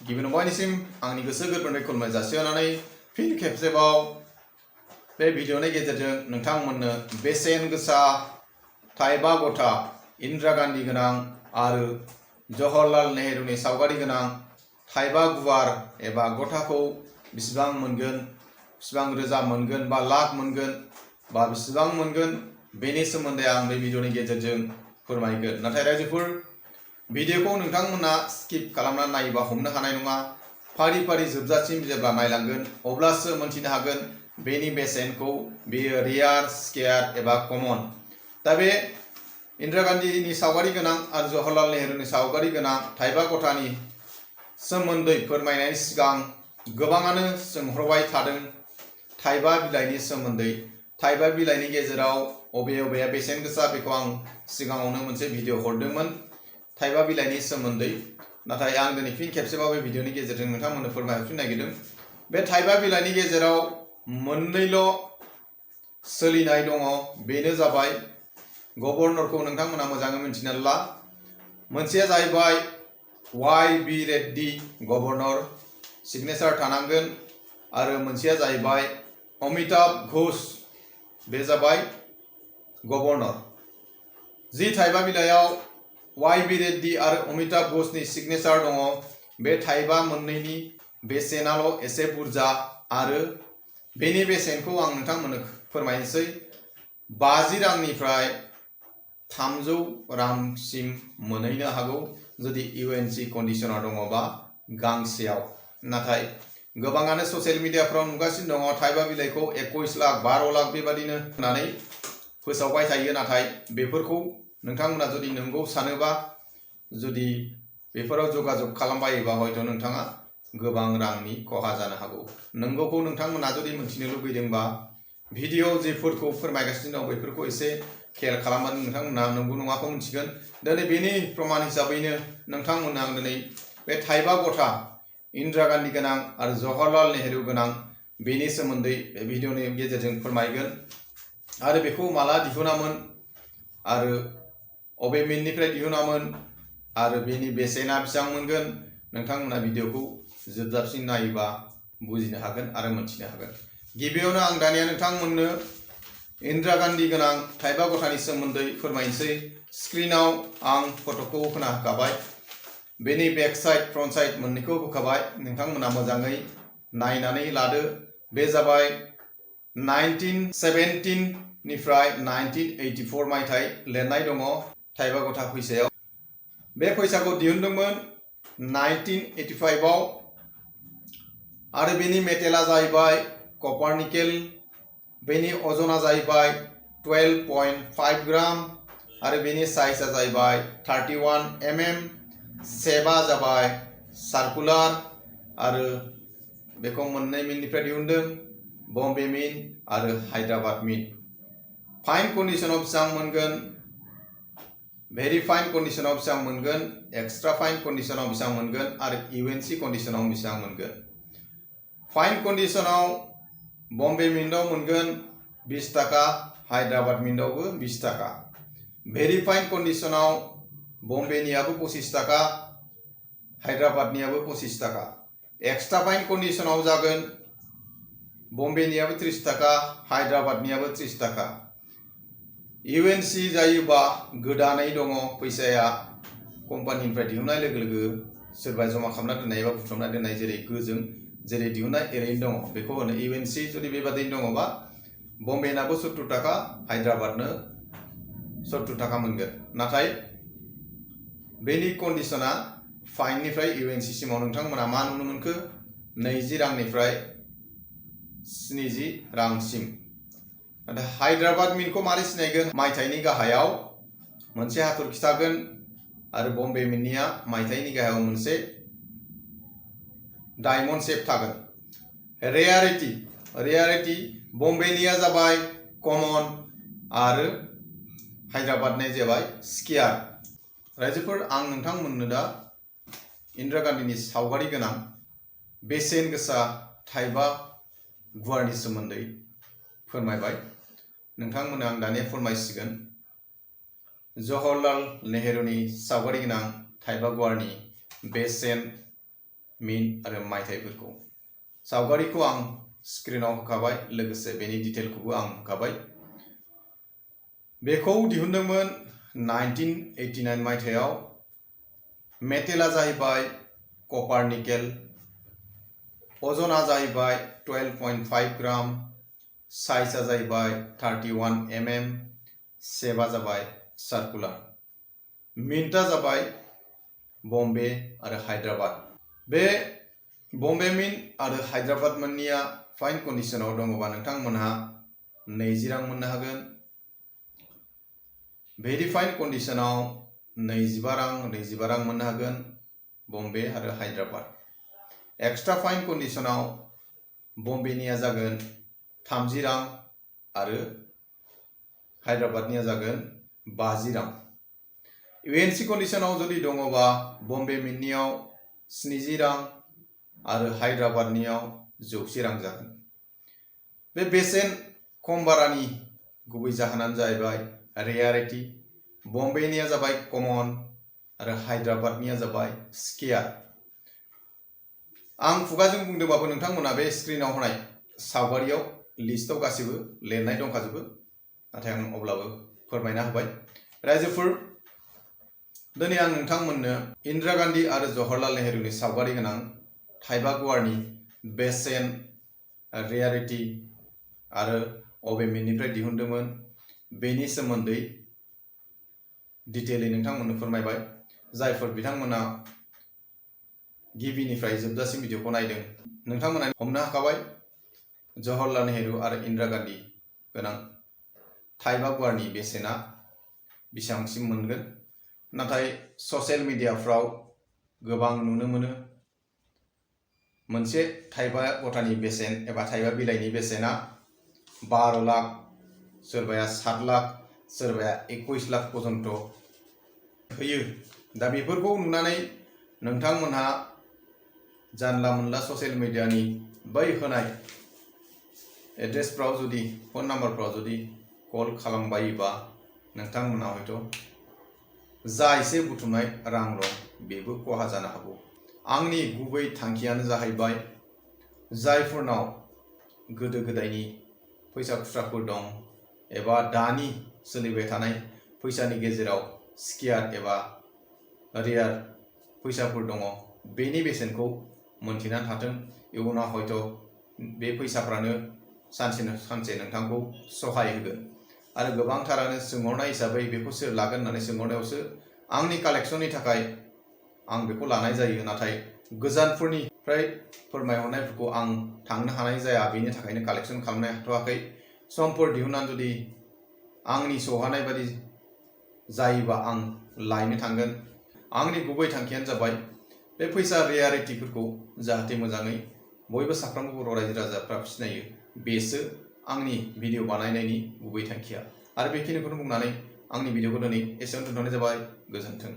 गिबियावनो बयनिसिम आंनि गोसो गोरबोनिफ्राय खुलुमनाय जासिहरनानै फिन खेबसेबाव बे भिडिअनि गेजेरजों नोंथांमोननो बेसेन गोसा थाइबा गथा इन्दिरा गान्धी गोनां आरो जवाहरलाल नेहरूनि सावगारि गोनां थाइबा गुवार एबा गथाखौ बेसेबां मोनगोन, बेसेबां रोजा मोनगोन बा लाख मोनगोन बा बेसेबां मोनगोन बेनि सोमोन्दै आं बे भिडिअनि गेजेरजों फोरमायगोन। नाथाय रायजोफोर, भिडिअखौ नोंथांमोना स्किप खालामना नायोबा हमनो हानाय नङा। फारि फारि जोबजासिम जेब्ला नायलांगोन अब्लासो मोनथिनो हागोन बेनि बेसेनखौ। बेयो रेयार, स्केयार एबा कमन। दा बे इन्दिरा गान्धीनि सावगारि गोनां आरो जवाहरलाल नेहरूनि सावगारि गोनां थाइबा गथानि सोमोन्दै फोरमायनायनि सिगां गोबाङानो सोंहरबाय थादों थाइबा बिलाइनि सोमोन्दै। थाइबा बिलाइनि गेजेराव बबेया बेसेन गोसा बेखौ आं सिगाङावनो मोनसे भिडिअ हरदोंमोन थाइबा बिलाइनि सोमोन्दै। नाथाय आं दिनै फिन खेबसेबाव बे भिडिअनि गेजेरजों नोंथांमोननो फोरमायहरफिननो नागिरदों। बे थाइबा बिलाइनि गेजेराव मोननैल' सोलिनाय दङ, बेनो जाबाय गभर्नरखौ नोंथांमोना मोजाङै मिन्थिना ला। मोनसेया जाहैबाय वाइ.बि. रेड्डी गभर्नर, सिगनेचार थानांगोन। आरो मोनसेया जाहैबाय अमिताभ घोष, बे जाबाय गभर्नर। जि थाइबा बिलाइयाव वाइ.बि. रेड्डी आरो अमिताभ घोषनि सिगनेचार दङ, बे थाइबा मोननैनि बेसेनाल' एसे बुरजा आरो बेनि बेसेनखौ आं नोंथांमोननो फोरमायनोसै। 50 रांनिफ्राय 300 रांसिम मोनहैनो हागौ जुदि इउएनसि कन्डिशनाव दङबा गांसेयाव। नाथाय गोबाङानो ससियेल मिडियाफ्राव नुगासिनो दङ थाइबा बिलाइखौ 21 लाख 12 लाख बेबादिनो होननानै फोसावबाय थायो। नाथाय बेफोरखौ नोंथांमोना जुदि नंगौ सानोबा, जुदि बेफोराव जगाजग खालामबायोबा हयथ' नोंथाङा गोबां रांनि खहा जानो हागौ। नंगौखौ नोंथांमोना जुदि मिथिनो लुबैदोंबा भिडिअ जेफोरखौ फोरमायगासिनो दं बेफोरखौ एसे खेल खालामनानै नोंथांमोना नंगौ नङाखौ मिथिगोन। दिनै बेनि प्रमाण हिसाबैनो नोंथांमोननो आं दिनै बे थाइबा गथा इन्दिरा गान्धी गोनां आरो जवाहरलाल नेहरू गोनां बेनि सोमोन्दै बे भिडिअनि गेजेरजों फोरमायगोन। आरो बेखौ माला दिहुनामोन आरो अबे मिन्टनिफ्राय दिहुनामोन आरो बेनि बेसेना बेसेबां मोनगोन, नोंथांमोना भिडिअखौ जोबजासिम नायोबा बुजिनो हागोन आरो मोनथिनो हागोन। गिबियावनो आं दानिया नोंथांमोननो इन्दिरा गान्धी गोनां थाइबा गथानि सोमोन्दै फोरमायनोसै। स्क्रिनाव आं फट'खौ होना होखाबाय, बेनि बेक साइड फ्रन्ट साइड मोननैखौ होखाबाय। नोंथांमोना मोजाङै नायनानै लादो। बे जाबाय 1917 निफ्राय 1984 मायथाइ लिरनाय दङ थाइबा गथा फैसायाव। बे फैसाखौ दिहुनदोंमोन 1985 आव आरो बेनि मेटेला जाहैबाय कपार निकेल। बेनि अजना जाहैबाय 12.5 ग्राम आरो बेनि साइजआ जाहैबाय 31 mm। सेबा जाबाय सार्कुलार आरो बेखौ मोननै मिन्टनिफ्राय दिहुनदों, बम्बे मिन्ट आरो हायद्राबाद मिन्ट। फाइन कन्डिशनाव बेसेबां मोनगोन, भेरि फाइन कन्डिशनाव बेसेबां मोनगोन, एक्सट्रा फाइन कन्डिशनाव बेसेबां मोनगोन आरो इउएनसि कन्डिशनाव बेसेबां मोनगोन। फाइन कन्डिशनाव बम्बे मिन्टआव मोनगोन 20 थाखा, हायद्राबाद मिन्टआवबो 20 थाखा। भेरि फाइन कन्डिशनाव बम्बेनियाबो 25 थाखा, हायद्राबादनियाबो 25 थाखा। एक्सट्रा फाइन कन्डिशनाव जागोन बम्बेनियाबो 30 थाखा, हायद्राबादनियाबो 30 थाखा। इउएनसि जायोबा गोदानै दङ फैसाया कम्पानिनिफ्राय दिहुननाय लोगो लोगो सोरबा जमा खालामना दोननाय एबा बुथुमना दोननाय, जेरै गोजों जेरै दिहुननाय एरैनो दङ, बेखौ होनो इउएनसि। जुदि बेबादिनो दङबा बम्बेनाबो 70 थाखा, हायद्राबादनो 70 थाखा मोनगोन। नाथाय बेनि कन्डिशना फाइननिफ्राय इउएनसि सिमाव नोंथांमोना मा नुनो मोनखो, 20 रांनिफ्राय 70 रांसिम। नाथाय हायद्राबाद मिन्टखौ मारै सिनायगोन, मायथाइनि गाहायाव मोनसे हाथरखि थागोन आरो बम्बे मिन्टनिया मायथाइनि गाहायाव मोनसे डायमन्ड शेप थागोन। रेयारिटी बम्बेनिया जाबाय कमन आरो हायद्राबादनिया जाबाय स्केयार। रायजोफोर, आं नोंथांमोननो दा इन्दिरा गान्धीनि सावगारि गोनां बेसेन गोसा थाइबा गुवारनि सोमोन्दै फोरमायबाय। नोंथांमोननो आं दानिया फोरमायसिगोन जवाहरलाल नेहरूनि सावगारि गोनां थाइबा गुवारनि बेसेन मिन्ट आरो मायथाइफोरखौ सावगारिखौ आं स्क्रिनाव होखाबाय लोगोसे बेनि डिटेलखौबो आं होखाबाय। बेखौ दिहुनदोंमोन 1989 मायथाइयाव। मेटेला जाहैबाय कपार निकेल, अजना जाहैबाय 12.5 ग्राम, साइजआ जाहैबाय 31 mm, शेपआ जाबाय सार्कुलार। मिन्टआ जाबाय बम्बे आरो हायद्राबाद। बे बम्बे मिन्ट आरो हायद्राबाद मोननैया फाइन कन्डिशनाव दङबा नोंथांमोनहा 20 रां मोननो हागोन। भेरि फाइन कन्डिशनाव 25 रां मोननो हागोन बम्बे आरो हायद्राबाद। एक्सट्रा फाइन कन्डिशनाव बम्बेनिया जागोन 30 रां आरो हायद्राबादनिया जागोन 50 रां। UNC कन्डिशनाव जुदि दङबा बम्बे मिन्टनियाव 70 रां आरो हायद्राबादनियाव 100 रां जागोन। बे बेसेन खम बारानि गुबै जाहोनानो जाहैबाय रेयारिटी। बम्बेनिया जाबाय कमन आरो हायद्राबादनिया जाबाय स्केयार। आं खुगाजों बुंदोंबाबो नोंथांमोना बे स्क्रिनाव होनाय सावगारियाव लिस्टआव गासिबो लिरनाय दंखाजोबो, नाथाय आं अब्लाबो फोरमायना होबाय। रायजोफोर, दिनै आं नोंथांमोननो इन्दिरा गान्धी आरो जवाहरलाल नेहरूनि सावगारि गोनां थाइबा गुवारनि बेसेन, रेयारिटी आरो अबे मिन्टनिफ्राय दिहुनदोंमोन बेनि सोमोन्दै डिटेलै नोंथांमोननो फोरमायबाय। जायफोर बिथांमोना गिबिनिफ्राय जोबजासिम भिडिअखौ नायदों नोंथांमोना हमनो हाखाबाय जवाहरलाल नेहरू आरो इन्दिरा गान्धी गोनां थाइबा गुवारनि बेसेना बेसेबांसिम मोनगोन। नाथाय ससियेल मिडियाफ्राव गोबां नुनो मोनो मोनसे थाइबा गथानि बेसेन एबा थाइबा बिलाइनि बेसेना 12 लाख, सोरबाया 7 लाख, सोरबाया 21 लाख पर्यन्त होयो। दा बेफोरखौ नुनानै नोंथांमोनहा जानला मोनला ससियेल मिडियानि बै होनाय एड्रेसफ्राव जुदि फन नाम्बारफ्राव जुदि कल खालामबायोबा नोंथांमोनहा हयथ' जा एसे बुथुमनाय रां दं बेबो खहा जानो हागौ। आंनि गुबै थांखियानो जाहैबाय जायफोरनाव गोदो गोदायनि फैसा खुस्राफोर दं एबा दानि सोलिबाय थानाय फैसानि गेजेराव स्केयार एबा रेयार फैसाफोर दङ बेनि बेसेनखौ मोनथिना थाथों। इयुनाव हयथ' बे फैसाफ्रानो सानसे नोंथांखौ सहाय होगोन। आरो गोबांथारानो सोंहरनाय हिसाबै बेखौ सोर लागोन होननानै सोंहरनायावसो आंनि कालेक्सननि थाखाय आं बेखौ लानाय जायो। नाथाय गोजानफोरनिफ्राय फोरमायहरनायफोरखौ आं थांनो हानाय जाया, बेनि थाखायनो कालेक्सन खालामनो हाथ'वाखै। समफोर दिहुननानै जुदि आंनि सौहानाय बादि जायोबा आं लायनो थांगोन। आंनि गुबै थांखियानो जाबाय बे फैसा रेयारिटीफोरखौ जाहाथे मोजाङै बयबो साफ्रोमबो बर' रायजो राजाफ्रा सिनायो, बेसो आंनि भिडिअ बानायनायनि गुबै थांखिया। आरो बेखिनिखौनो बुंनानै आंनि भिडिअखौ दिनै एसेयावनो दोनथ'नाय जाबाय। गोजोन्थों।